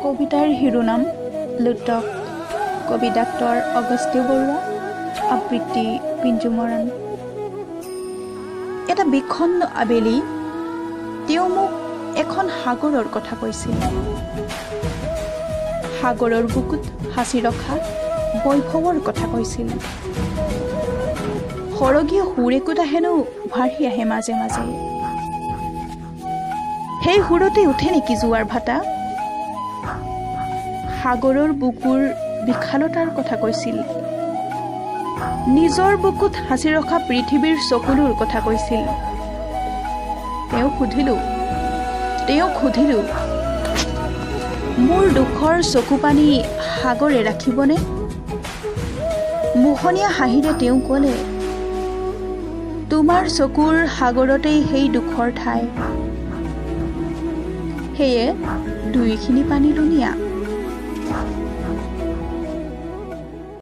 কবিতাৰ শিৰোনাম লোতক, কবি ডাক্তৰ অগস্ত্য বৰুৱা, আবৃত্তি পিঞ্জু মৰাণ। এটা বিষণ্ণ আবেলি তেওঁ মোক এখন সাগৰৰ কথা কৈছিল। সাগৰৰ বুকুত সাঁচি ৰখা বৈভৱৰ কথা কৈছিল। সৰগীয় সুৰ একোটা হেনো ভাহি আহে মাজে মাজে। সেই সুৰতে উঠে নেকি জোৱাৰ ভাটা? সাগৰৰ বুকুৰ বিশালতাৰ কথা কৈছিল। নিজৰ বুকুত সাঁচি ৰখা পৃথিৱীৰ চকুলোৰ কথা কৈছিল। তেওঁক সুধিলো, মোৰ দুখৰ চকুপানী সাগৰে ৰাখিবনে? মোহনীয়া হাঁহিৰে তেওঁ ক'লে, তোমাৰ চকুৰ সাগৰতেই সেই দুখৰ ঠাই, সেয়ে দুয়োখিনি পানী লুণীয়া।